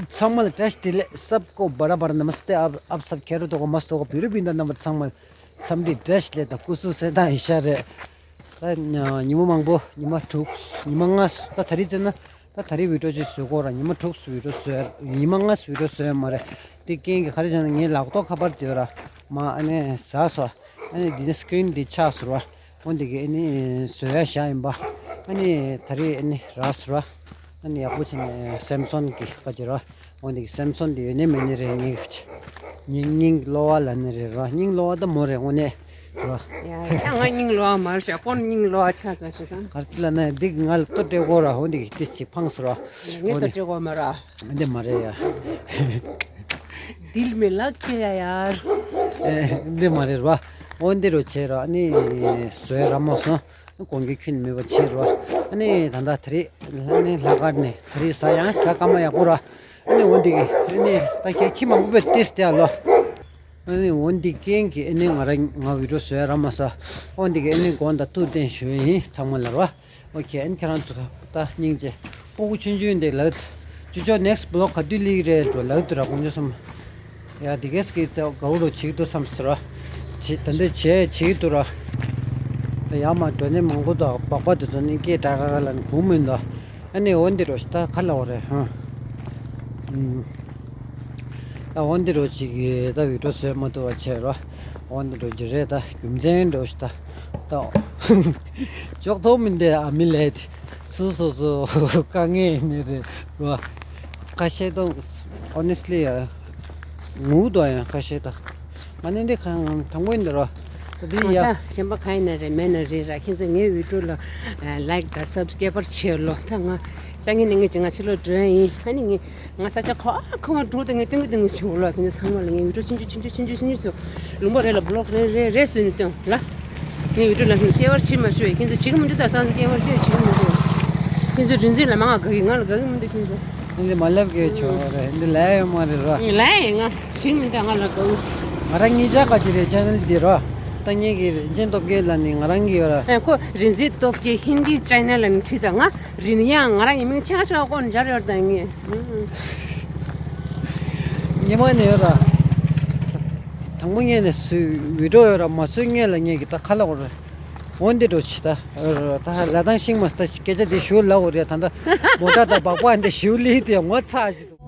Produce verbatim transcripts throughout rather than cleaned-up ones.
ཚང་མ་ལ་བཀྲ་ཤིས་བདེ་ལེགས། सबको बड़ा बड़ा नमस्ते। आप आप सब खैर तो होगा, मस्त होगा। བོད་རིགས་སྤུན་ཟླ་རྣམ་པ་ཚང་མ་འཚམས་འདྲི་བཀྲ་ཤིས་བདེ་ལེགས་དང་སྐུ་གཟུགས་གསལ་ཐང་ཡིན་ཤག་རེད། ད་ཉི་མ་མང་པོ། ཉི་མ་དྲུག་ཉི་མ་ལྔ། ད་ད་རེས་བྱས་ན། ད་ད་རེས་བི་ཌིའོ་ཅིག་བཟོ་དགོས་ར། ཉི་མ་དྲུག་བི་ཌིའོ་བཟོས། ཉི་མ་ལྔ་བི་ཌིའོ་བཟོས་ཡོད་མ་རེད། དེ་རྐྱེན་གྱིས་ག་རེ་བྱས་ན་ངའི་ལག་ཐོག་ཁ་པར་དེ་ར་མར་ཨ་ནི་ཟགས་སོང་། ཨ་ནི་འདི་ནི་སི་ཀི་རིན་འདི་ཆག་སོང་ར། འོ་འདི་གི་ཨ་ནི་བཟོ་ཡ་བཞག་ཡིན་པ། ཨ་ནི་ད་རེས་ཨ་ནི་རག་སོང་ར། ཨ་ནི་ཡག་པོ་བྱས་ནས་སེམ་སོན་གྱི་ཁ་ཅིག་ར། འོ་འདི་གི་སེམ་སོན་འདི་ཡོད་ནི་མེད་ནི་རེད། ངའི་ཁ་ཅིག་སྙིང་སྙིང་གློ་བ་ལ་ནི་རེད་ར། སྙིང་གློ་བ་ད་མོ་རེད་དངོས་གནས་ར། ཡ་ཡ་ང་སྙིང་གློ་བ་མ་རེད་ཤག་ཁོ་སྙིང་གློ་བ་ཆགས་ཚར་ཤག་ག་རེ་ལབ་ན་འདི་གི་ང་ལ་ལྟོ་སྤྲད་དགོས་ར། འོ་འདི་གི་ཏི་ཞིག་འཕངས་སོང་ར། ངས་ལྟོ་སྤྲད་དགོས་མ་ར། འདི་མ་རེད་ཡ། दिल में लग गया यार। ཨེ། འདི་མ་རེད་ར། འོ་འདི་རུ་བྱས་ར། ཨ་ནི་བཟོས་ར་མ་སོང་། གོང་གི་ཁྱོན་མེད་པ་བྱས་ར། ཨ་ནི་ད་ལྟ་ད་རེས་ཨ་ནི་ལྷག་དཀར་ནས་ད་རེས་ཟ་ཡང་ཟ་སྐར་མ་ཡག་པོ་ར། ཨ་ནི་འོ་འདི་གི་ཨ་ནི་ད་ཁྱེད་ཁྱི་མང་པོ་བས་ཏིས་ཏེ་ཨ་ལོ། ཨ་ནི་འོ་འདི་རྐྱེན་གྱིས་ཨ་ནི་ང་རང་ང་བི་ཌིའོ་བཟོས་ར་མ་ཟ། འོ་འདི་གི་ཨ་ནི་དགོངས་དག་ཐུགས་བདེན་ཞུ་ཡིན་ཚང་མ་ལ་ར། ཨོ་ཁེ། ཨན་ཁྱེད་རང་ཚོ་ད་སྙིང་རྗེ། སྤུ་གུ་ཆུང་ཆུང་འདི་ལགས། ཅུ་ཅོ་ནེགསི་བི་ལོག་ག་དུས་སླེབས་ཀྱི་རེད་འགྲོ་ལགས་དུ་ར། དགོངས་ཆ་སོམ། ཡ་འདི་གས་ཀྱི་ཚེ་དགའ་བོ་རུ་བྱེད་ཀྱི་འདུག་བསམ་ཟེར་བ། བྱེད་ད་འདི་བྱས་བྱེད་ཀྱི་འདུག་ར། ཡ་མ་འགྲོ་ནི་མང་པོ་འདུག་སྦག་སྦག་དེ་ཚོ་ནི་སྐད་གྲག་གྲག་ལ་ནི་གུང་མིན་འདུག་ཨ་ནི་འོ་འདི་རུ་ཞིག་ད་ག་ལ་འོ་རེད་ཧང་། ད་འོ་འདི་རུ་ཅིག་གིས་ད་བི་ཌིའོ་བཟོས་མ་ཐུབ་པ་བྱས་རོ། འོ་འདི་རུ་ཅིག་རེད། ད་རྒྱུ་མཚན་འདྲ་བོ་ཞིག་ད་ད་ཅོག་ཚོགས་མི་འདི་ཨ་མི་ལས་དེ་སུ་སོ་སོ་དཀའ་ངལ་ནི་རེད་རོ། ཁ་ཤས་དང་ཨོ་ནེ་སི་ལི་ཡ་ངུ་དོ་ཡང་ཁ་ཤས་ད་ང་ནི་འདི་གང་དང་པོ་ཡིན་འདི་རོ། ད་འདི་ཡ་ད་གཞན་པ་གང་ཡིན་ན་རེད་མེད་ན་རེད་ར། ཁྱེད་ཚོ་ངའི་བི་ཌིའོ་ལ་ལའིཀ་དང་སབ་སི་ཀེ་རེབ་བྱེད་ལོ། ད་ང་སང་ཉིན་ནས་ངས་ཅིག་ང་ཕྱི་ལོགས་འགྲོ་ཡ་ཡིན། ཨ་ནི་ངས་ང་ས་ཆ་ག་བ་ག་བ་འགྲོ་དེ་ངས་ཏིང་ངེ་ཏིང་ངེ་བྱེད་འོ་ལ། དེ་ནས་ཚང་མ་ལ་ངས་བི་ཌིའོ་ཆུང་ཆུང་ཆུང་ཆུང་ཆུང་ཆུང་ཆུང་ཚོ་ལུང་པ་རེ་ལ་བི་ལོག་རེ་རེ་རེ་བཟོས་ནས་སྟོན་ལ། ངས་བི་ཌིའོ་ལ་ཁྱོད་སྐྱེ་བར་ཕྱིར་མ་ཤོད། ཁྱེད་ཚོ་བྱེད་ཀྱི་མི་འདུག་ད་སང་ཚོ་སྐྱེ་བར་ཕྱིར་བྱེད་ཀྱི་མི་འདུག་ཁྱེད་ཚོ་རིན་འཛིན་ལ་མ་ང་དགའ་གི་ང་ལ་དགའ་གི་མི་འདུག་ཁྱེད་ཚོ། འདི་མ་ལབ་གི་ཆོག་རེད། འདི་ལབ་ཡོད་མ་རེད་རོ། ལབ་ཡིན་ང་བྱེད་ཀྱི་མི་འདུག་ང་ལ་དགའ་གི་ང་རང་གཉིས་ཆ་ག་ཅི་རེད་ཆེ་ནལ་འདི་རོ། ད་ངེད་ཀྱི་རིན་ཆེན་སྟོབས་རྒྱལ་ལ་ནི་ང་རང་གི་ཡོད་ར། ཨ་ཁོ་རིན་འཛིན་སྟོབས་རྒྱལ་ཧིན་དི་ཅེ་ནལ་ལ་ནི་ཁྲིད་ད་ང་། རིན་ཡང་ང་རང་ཡིན་མིན་ཆེ་ཁ་ཆེ་ཁ་ཀོ་ནི་འཇར་ཡོད་ད་ངས། ཉི་མ་ནས་ཡོད་ར། དང་པོ་ངས་ནས་སུས་བི་ཌིའོ་ཡོད་ར་མ་སུས་ངས་ལ་ངས་ཀྱི་ད་ཁ་ལ་འོ་ར། འོ་འདི་འགྲོ་ཆི་ད། ད་ལ་དང་ཤིང་མ་ད་སྐད་ཆ་འདི་ཞུ་ལ་འོ་རེད། ད་ད་མོ་ཊ་ད་སྦག་སྦག་འདི་ཞུ་ལི་དེ་ངོ་ཚ་ཞིག་འདུག་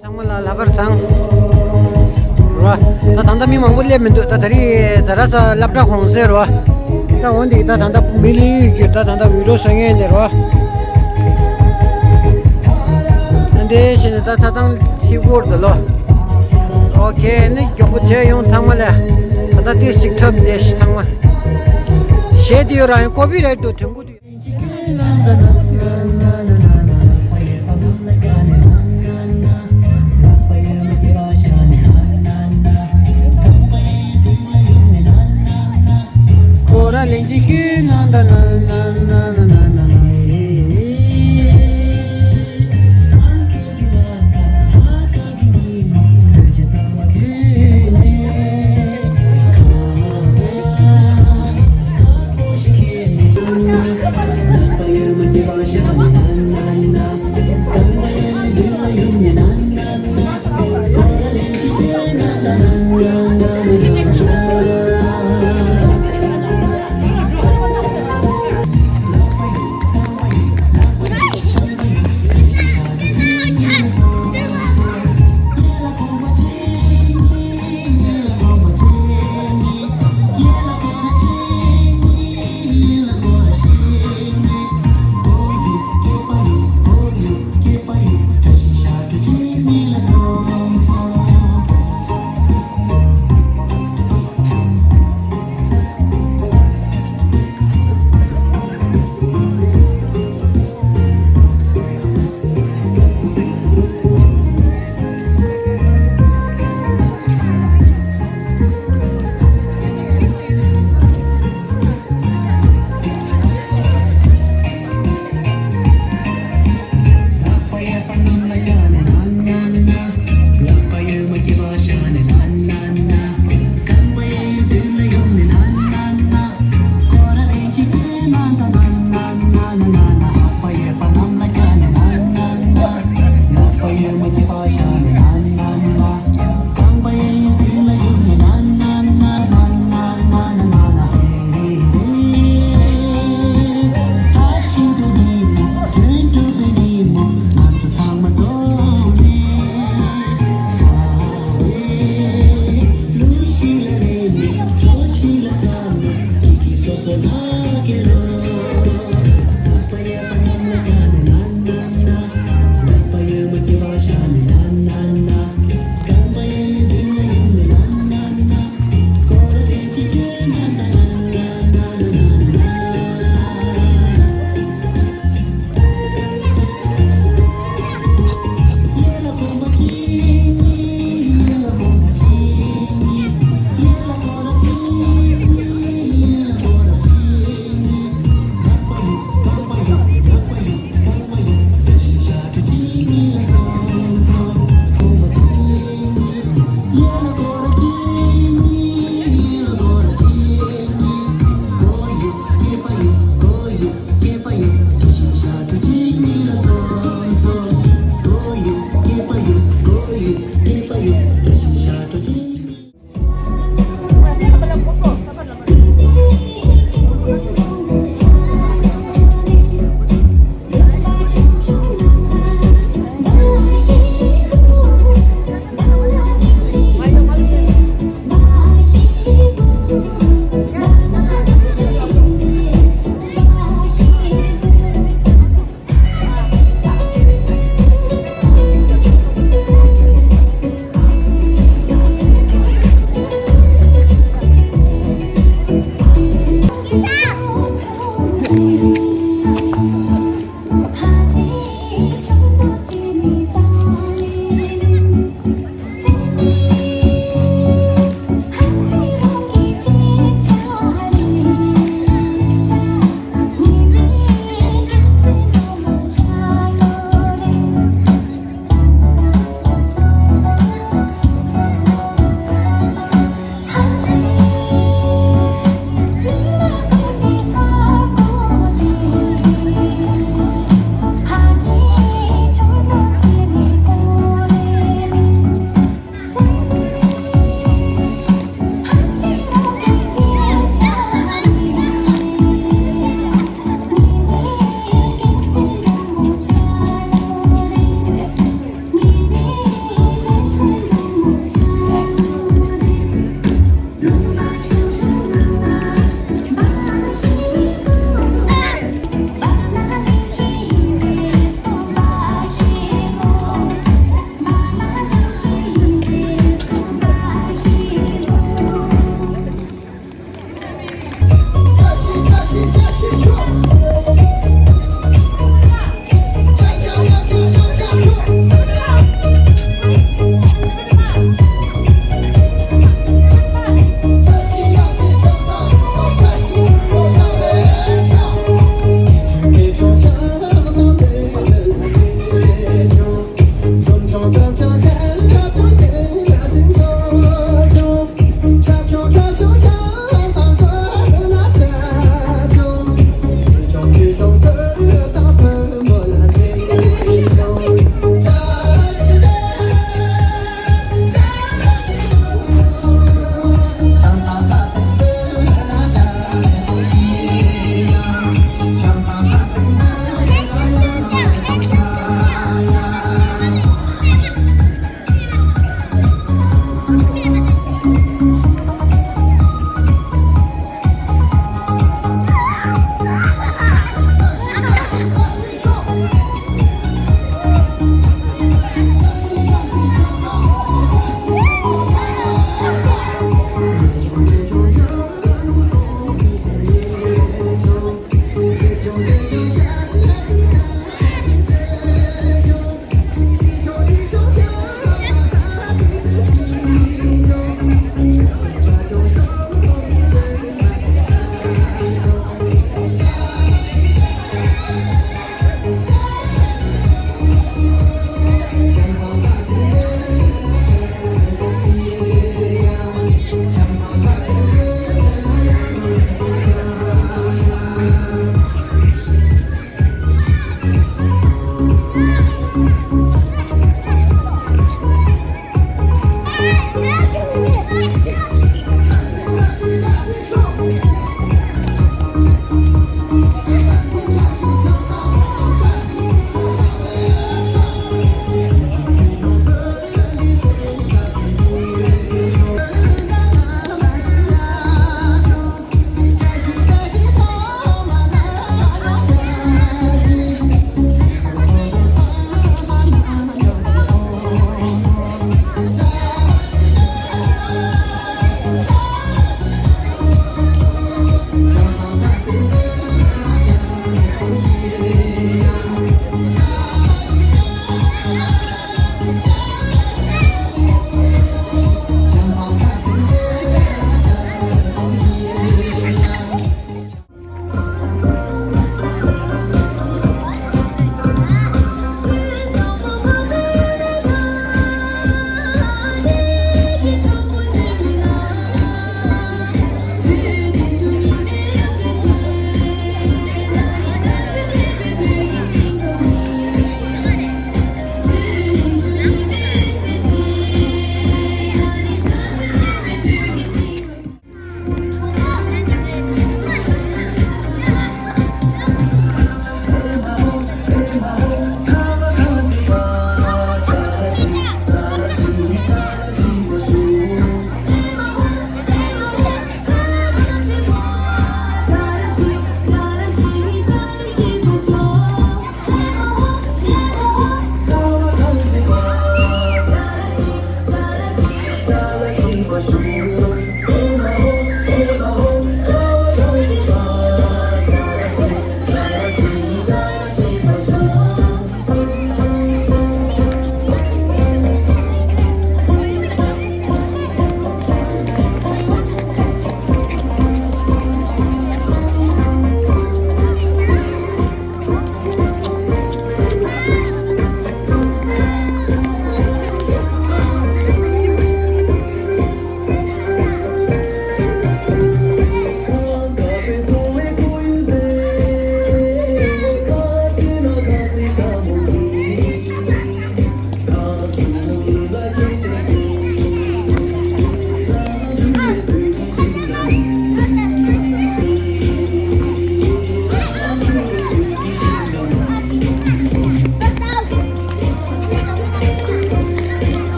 ཚང་མ་ལ་ལྷག་དཀར་བཟང་། རོ། ད་ད་ལྟ་མི་མང་པོ་སླེབས་མི་འདུག་ད་ད་རེས་ད་ར་ས་སློབ་གྲྭ་གུང་སེང་རོ། ད་འོན་ཏེ་ད་ད་ལྟ་མི་ལི་ཡུལ་གྱི་ད་ད་ལྟ་བི་ཌིའོ་བཟོ་མཁན་དེ་རོ། ད་འདྲེ་བྱས་ནས་ད་ཆ་ཚང་ཐིག་གོར་དུ་ལོ། ཨོ་ཁེ། ནི་མགྱོགས་པོ་བྱས་ཡོང་ཚང་མ་ལ། ད་ལྟ་དུས་ཞིག་འཁྲབ་བསྡད་ཤི་ཚང་མ། གཞས་དེ་ཡོད་ར་ཡང་ཀོ་པི་རའེ་ཊི་འདུག་དོན་གོ་དུས།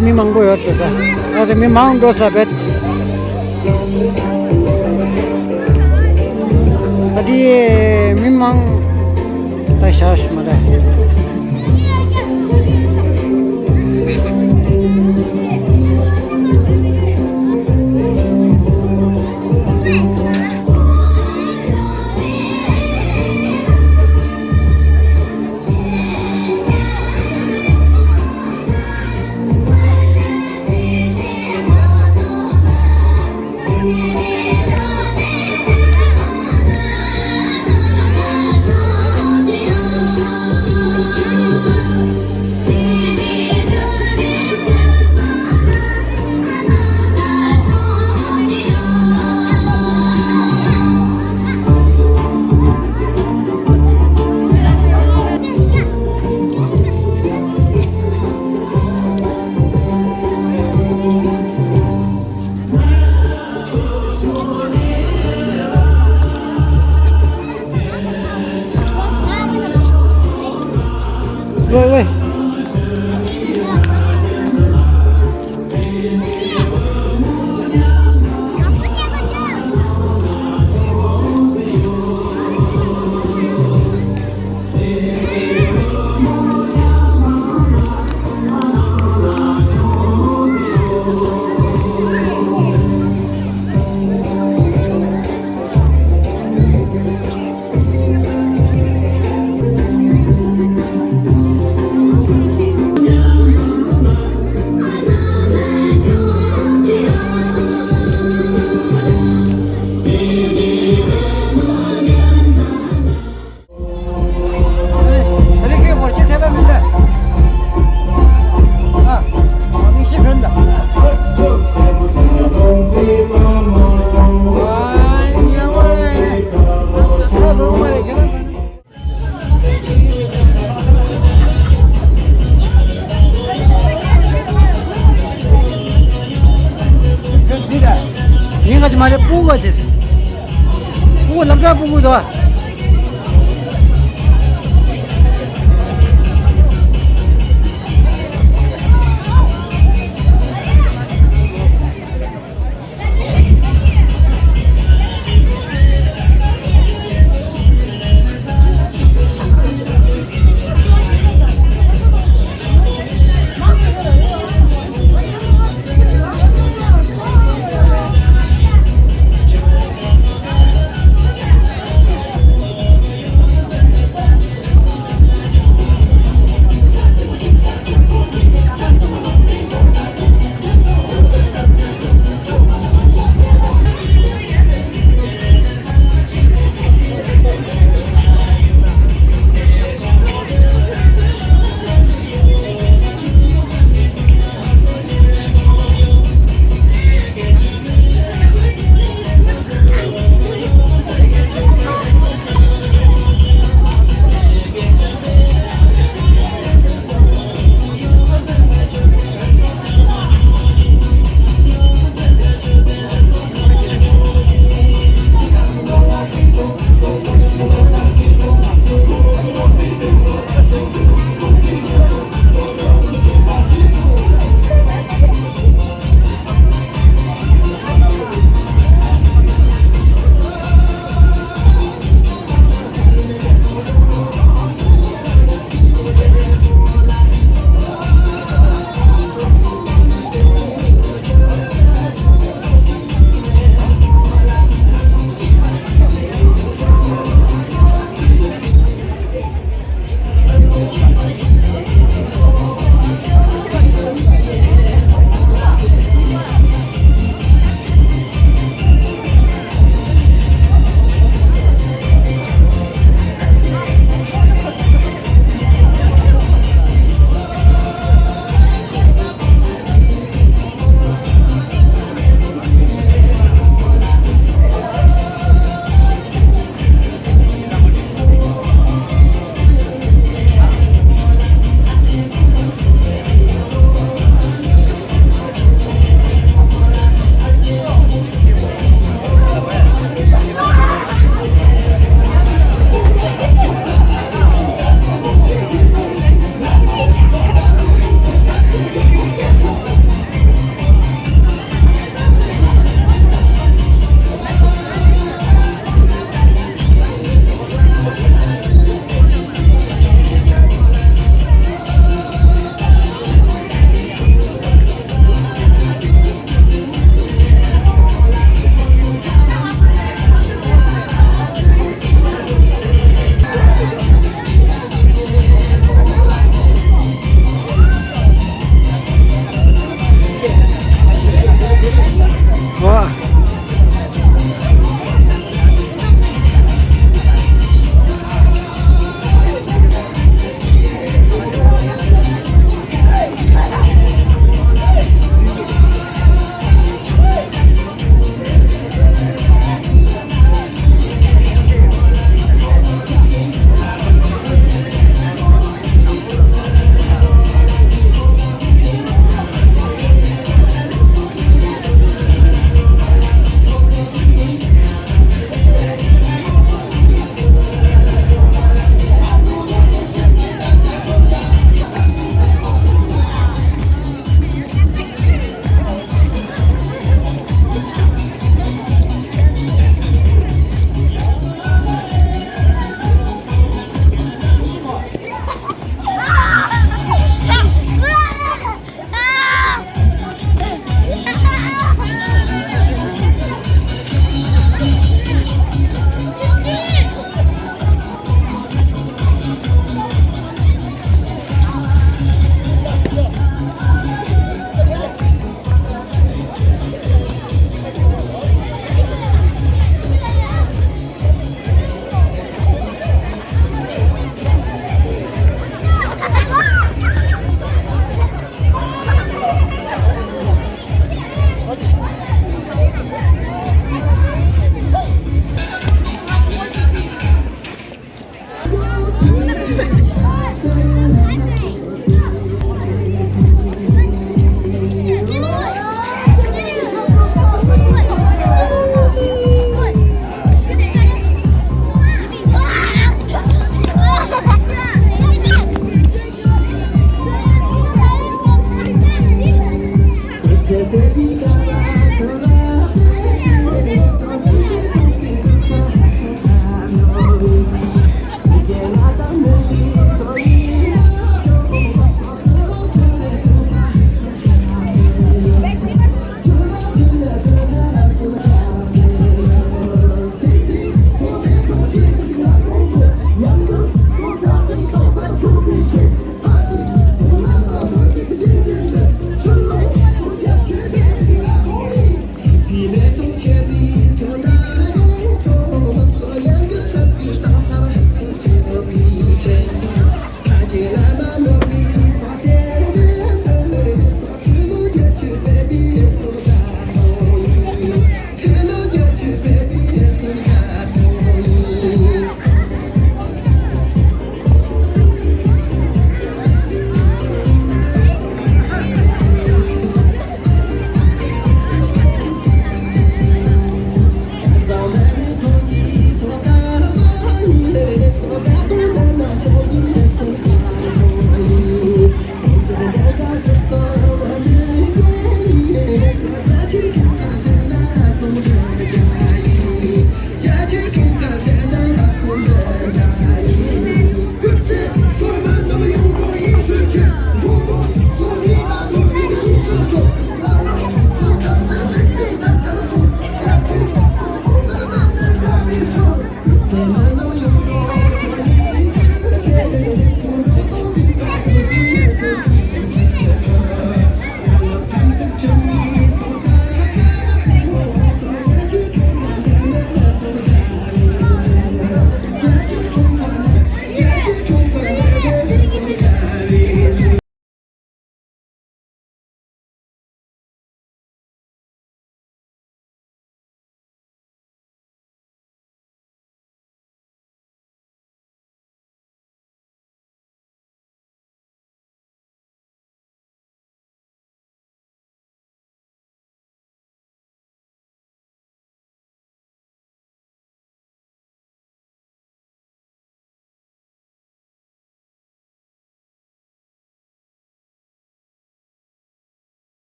མི་མང་པོ་ཡོད་འདུག་ད། ཨ་དེ་མི་མང་འགྲོ་ས་རེད། ཨ་དེ་མི་མང་ད་ཤ་ཤ་མ་རེད། ཡིན་ག་ཅི་མ་རེད། སྤུ་གུ་ཅི། སྤུ་གུ་སློབ་གྲྭ་སྤུ་གུ་དོ།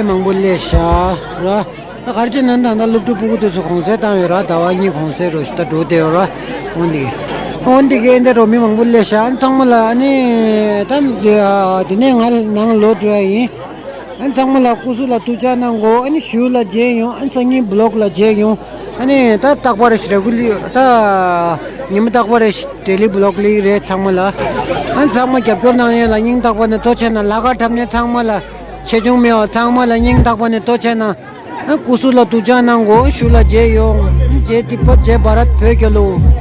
མང་པོ་སླེབས་ཤག་ར། ད་ག་རེ་བྱས་ན་ད་ལྟ་སློབ་ཕྲུག་སྤུ་གུ་དེ་ཚོ་གུང་སེང་བཏང་ཡོད་ར། ཟླ་བ་གཉིས་གུང་སེང་རོ་ཞིག་ད་འགྲོ་བསྡད་ཡོད་ར། འོན་ཏེ། འོན་ཏེ་གན་དེ་རོ་མི་མང་པོ་སླེབས་ཤག་ཨ་ནི་ཚང་མ་ལ་ཨ་ནི་ད་དེ་ནས་ང་ནང་ལོག་འགྲོ་ཡ་ཡིན། ཨ་ནི་ཚང་མ་ལ་སྐུ་གཟུགས་ལ་ཐུགས་ཅག་གནང་གོ་ཨ་ནི་ཞུ་ལ་མཇལ་ཡོང་། ཨ་ནི་སང་ཉིན་བི་ལོག་ལ་མཇལ་ཡོང་། ཨ་ནི་ད་རྟག་པར་རེ་ཞིག་རེ་གུ་ལི་ད་ཉི་མ་རྟག་པར་རེ་ཞིག་ཌེ་ལི་བི་ལོག་ལི་རེད་ཚང་མ་ལ། ཨ་ནི་ཚང་མ་རྒྱབ་སྐྱོར་གནང་ཡས་ལ་སྙིང་ཐག་པ་ནས་ཐུགས་རྗེ་གནང་། ལྷག་དཀར་འཁྲབ་མཁན་ཚང་མ་ལ། ཆེ་ཆུང་མེད་པ་ཚང་མ་ལ་སྙིང་ཐག་པ་ནས་ཐུགས་རྗེ་གནང་། ཨ་སྐུ་གཟུགས་ལ་ཐུགས་ཅག་གནང་གོ་ཞུ་ལ་མཇལ་ཡོང་། ཨ་ཇེ་ཏི་པ་ཇེ་བྷ་རད་བོད་རྒྱལ་ལོ།